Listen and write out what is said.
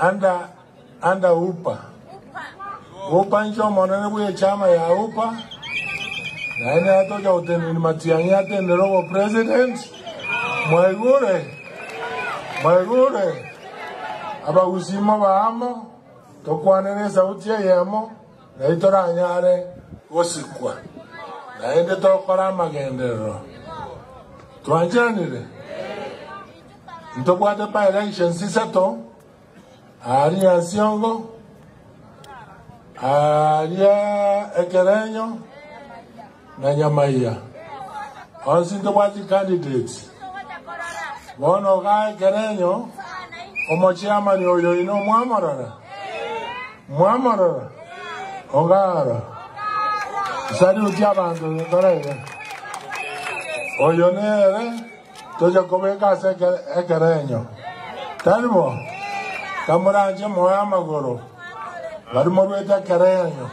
Under under UPA. UPA inche omonene bw'echama ya UPA, naende nere tocha gotenenia Matiang'i atenenere obopresident. Mwaigure? Mwaigure? Abagusii mobe amo, tokwanere esauti eyemo, nario toranyare gosikwa, naende tokore amagenderero. Twancheranire? Ntobwate by-elections isato, aaria Nyansiongo, aaria Ekerenyo, na Nyamaiya. Onsi ntobwate chicandidates. Bono igaa Ekerenyo, omochairman oyo oino mwamorora? Mwamorora? Ongaro. Salute abanto nkore iga. Oyo nere Tocha kobeka ase ekerenyo, tari bo? Kamoranche moe amagoro, baria moruete ekerenyo.